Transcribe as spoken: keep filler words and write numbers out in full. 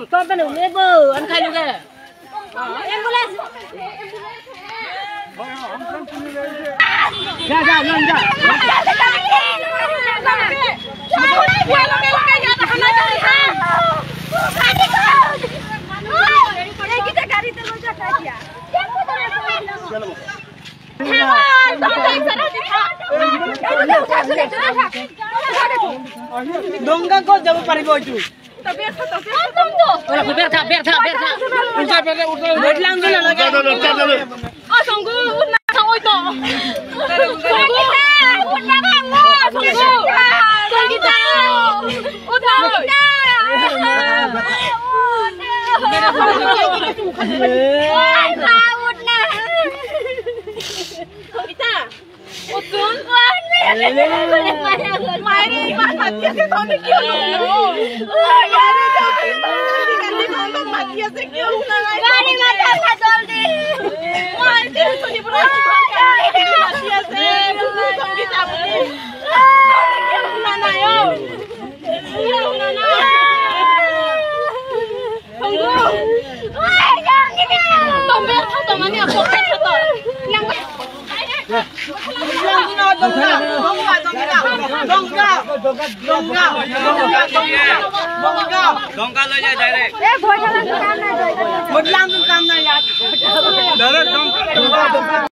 Stop na, nebo, an khai luge. Ambulance. Ja, ja, lang ja. Donga ko jabo paribo itu. Ora, bertha, bertha, bertha. Ulta, bertha, ulta. Bertha lang dulu, lagi. Ulta dulu, ulta dulu. Oh, sungguh, utna sang oi to. Sungguh, utna sang oi, sungguh. Sungguh kita. Utna. Utna. Kita. Utun. Mari, iman mati ase, tone kyo lo? Mari, iman mati ase, kyo lo? Mari, mata ka joldi. Mari, tone pura mati ase, tone kyo lo? Nana yo. Nana. Tunggu. Oi, jangan gini. Tombel kha to mane, tombel kha to. Yang Donga, donga, donga, donga, donga, donga, donga. Donga lo ya direct. Vote lang dun kam na ya. Direct donga, donga, donga.